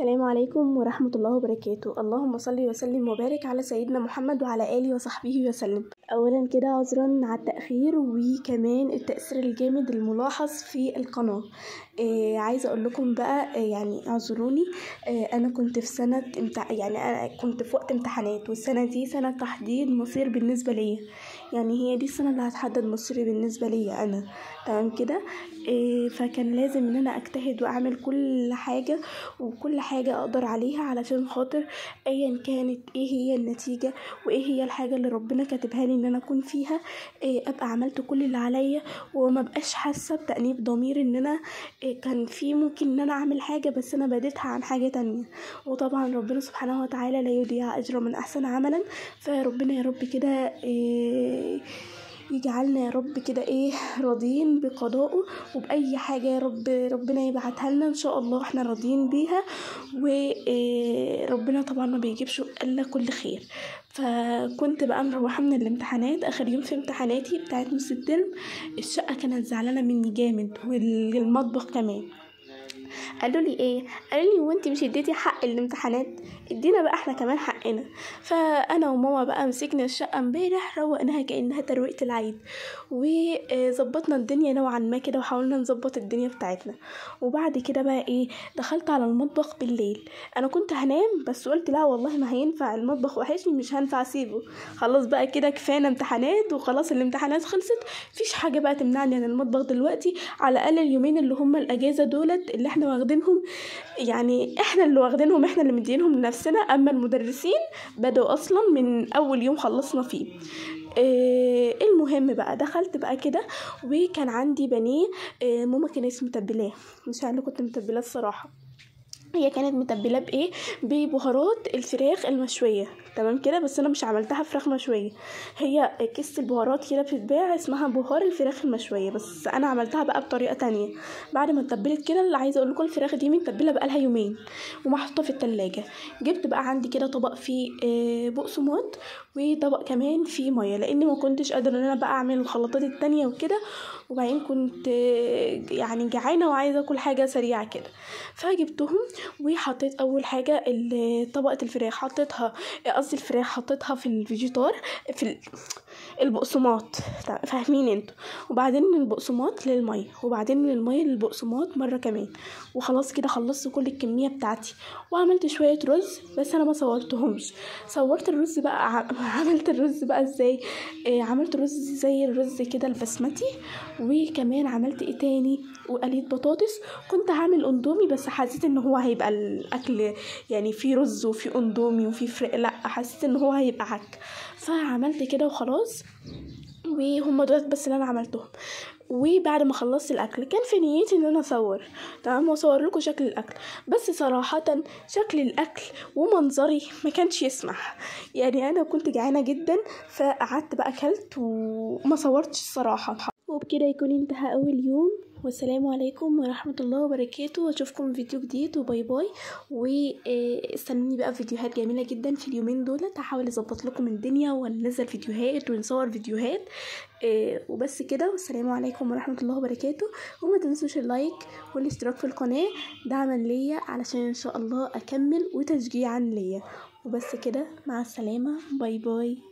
السلام عليكم ورحمة الله وبركاته. اللهم صل وسلم وبارك على سيدنا محمد وعلى آله وصحبه وسلم. أولا كده عذرا على التأخير وكمان التأثير الجامد الملاحظ في القناة. عايزة أقول لكم بقى يعني اعذروني، أنا كنت في سنة يعني أنا كنت في وقت امتحانات، والسنة دي سنة تحديد مصير بالنسبة ليا، يعني هي دي السنة اللي هتحدد مصيري بالنسبة ليا أنا، تمام كده. فكان لازم إن أنا أجتهد وأعمل كل حاجة وكل حاجة أقدر عليها علشان خاطر أيا كانت إيه هي النتيجة وإيه هي الحاجة اللي ربنا كاتبها لي إن أنا أكون فيها، أبقى عملت كل اللي عليا وما بقاش حاسة بتأنيب ضمير إن أنا كان في ممكن إن أنا أعمل حاجة بس أنا بديتها عن حاجة تانية. وطبعا ربنا سبحانه وتعالى لا يضيع أجر من أحسن عملا، فربنا يا رب كده يجعلنا يا رب كده ايه راضيين بقضائه وبأي حاجة يا رب ربنا يبعتها لنا ان شاء الله احنا راضيين بيها، وربنا طبعا ما بيجيبش الا كل خير. فكنت بقى مروحة من الامتحانات، اخر يوم في امتحاناتي بتاعت نص الترم، الشقة كانت زعلانة مني جامد والمطبخ كمان. قالوا لي ايه؟ قالوا لي وانت مش اديتي حق الامتحانات، ادينا بقى احنا كمان حقنا. فانا وماما بقى مسكنا الشقة امبارح، روقناها كانها ترويقه العيد، وظبطنا الدنيا نوعا ما كده، وحاولنا نظبط الدنيا بتاعتنا. وبعد كده بقى ايه، دخلت على المطبخ بالليل، انا كنت هنام بس قلت لا والله ما هينفع، المطبخ وحشني مش هينفع اسيبه، خلاص بقى كده كفانا امتحانات وخلاص الامتحانات خلصت، مفيش حاجة بقى تمنعني عن المطبخ دلوقتي، على الاقل اليومين اللي هم الاجازة دولت اللي احنا واخدينهم، يعني احنا اللي واخدينهم، احنا اللي مدينهم لنفسنا، اما المدرسين بدأوا اصلا من اول يوم خلصنا فيه. المهم بقى دخلت بقى كده، وكان عندي بانيه، ماما كانت متبلاه، مش انا كنت متبلاه الصراحة، هي كانت متبلاه بايه؟ ببهارات الفراخ المشويه، تمام كده، بس انا مش عملتها فراخ مشوية، هي كيس البهارات كده بتتباع اسمها بهار الفراخ المشويه، بس انا عملتها بقى بطريقة تانية. بعد ما اتبلت كده، اللي عايزه اقول لكم الفراخ دي متبله بقى لها يومين ومحطوطه في التلاجة. جبت بقى عندي كده طبق فيه بقسماط وطبق كمان فيه مية، لان ما كنتش قادرة ان انا بقى اعمل الخلطات التانية وكده، وبعدين كنت يعني جعانة وعايزه اكل حاجة سريعة كده، فجبتهم وحطيت اول حاجة طبقه الفراخ، حطيتها قصدي الفراخ حطيتها في الفيجيتار في البقسماط، فاهمين انتوا، وبعدين من البقسماط للمية، وبعدين من المية للبقسماط مرة كمان، وخلاص كده خلصت كل الكمية بتاعتي. وعملت شوية رز بس انا ما صورتهمش، صورت الرز بقى عملت الرز بقى ازاي؟ عملت رز زي الرز كده البسمتي، وكمان عملت ايه تاني؟ وقليت بطاطس. كنت هعمل اندومي بس حسيت ان هو هيبقى الاكل يعني في رز وفي اندومي وفي فرق، لا حسيت ان هو هيبقى عك، فعملت كده وخلاص. وهم دول بس اللي انا عملتهم. وبعد ما خلصت الاكل كان في نيتي ان انا اصور، تمام، واصور لكم شكل الاكل، بس صراحة شكل الاكل ومنظري ما كانش يسمح، يعني انا كنت جعانة جدا، فقعدت بقى اكلت وما صورتش الصراحة. وبكده يكون انتهى اول يوم، والسلام عليكم ورحمة الله وبركاته، واشوفكم فيديو جديد، و bye bye. واستنوني بقى فيديوهات جميلة جدا في اليومين دول، هحاول اظبط لكم الدنيا وننزل فيديوهات ونصور فيديوهات، وبس كده. والسلام عليكم ورحمة الله وبركاته، وما تنسوش ال like والاشتراك في القناة دعما ليا علشان ان شاء الله اكمل وتشجيعا ليا. وبس كده، مع السلامة، bye bye.